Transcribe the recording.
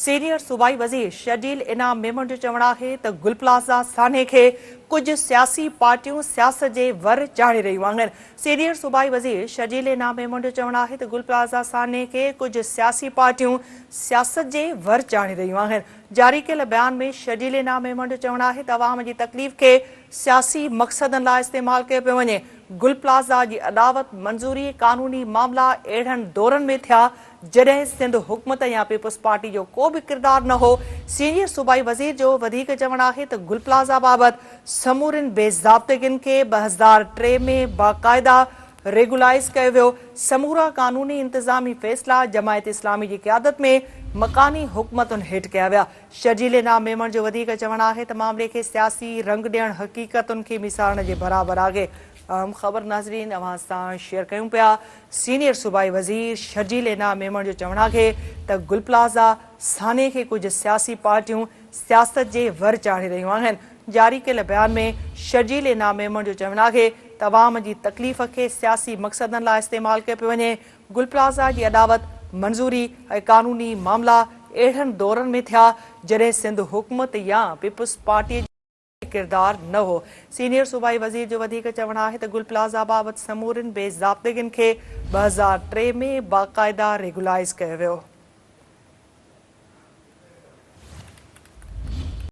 Senior صوبائي وزير شرجيل انعام ميمڻ جو چوڻ آهي ته گل پلازا سانحي کي ڪجهه سياسي پارٽيون سياست جي ور چاڙهي رهيون آهن. سينيئر صوبائي وزير شرجيل انعام ميمڻ جو چوڻ آهي ته گل پلازا سانحي کي ڪجهه سياسي پارٽيون سياست جي ور چاڙهي رهيون آهن. جاري ڪيل بيان ۾ شرجيل انعام ميمڻ جو چوڻ آهي ته عوام جي تڪليف کي سياسي مقصدن لاء استعمال ڪيو پيو وڃي. گل پلازا جي اڏاوت، منظوري، قانوني معاملا اهڙن دورن ۾ ٿيا جڏهن سنڌ حڪومت يا پيپلز پارٽي جو ڪو به ڪردار نه هو. سينيئر صوبائي وزير جو وڌيڪ چوڻ آهي ته گل پلازا بابت سمورين بي ضابطگين کي 2003 ۾ باقاعده ريگولائيز ڪيو ويو، سمورا قانوني انتظامي فيصلا جماعت اسلامي جي قيادت ۾ مڪاني حڪومتن هيٺ ڪيا ويا. شرجيل انعام ميمڻ جو وڌيڪ چوڻ آهي ته معاملي کي سياسي رنگ ڏيڻ حقيقتن کي ميسارڻ جي برابر آهي. اهم خبر ناظرين اوهان سان شيئر ڪيون پيا سينيئر صوبائي وزير شرجيل انعام ميمڻ جو چوڻ آهي ته گل پلازا سانحي کي ڪجهه سياسي پارٽيون سياست جي ور چاڙهي رهيون آهن. جاري ڪيل بيان ۾ شرجيل انعام ميمڻ جو چوڻ آهي ته عوام جي تڪليف کي سياسي مقصدن لاء استعمال ڪيو پيو وڃي، گل پلازا جي اڏاوت، منظوري ۽ قانوني معاملا اهڙن دورن ۾ ٿيا جڏهن سنڌ حڪومت يا پيپلز پارٽي جو ڪردار نه هو. سينيئر صوبائي وزير جو وڌيڪ چوڻ آهي ته گل پلازا بابت سمورين بي ضابطگين کي 2003 ۾ باقاعده ريگولائيز ڪيو ويو.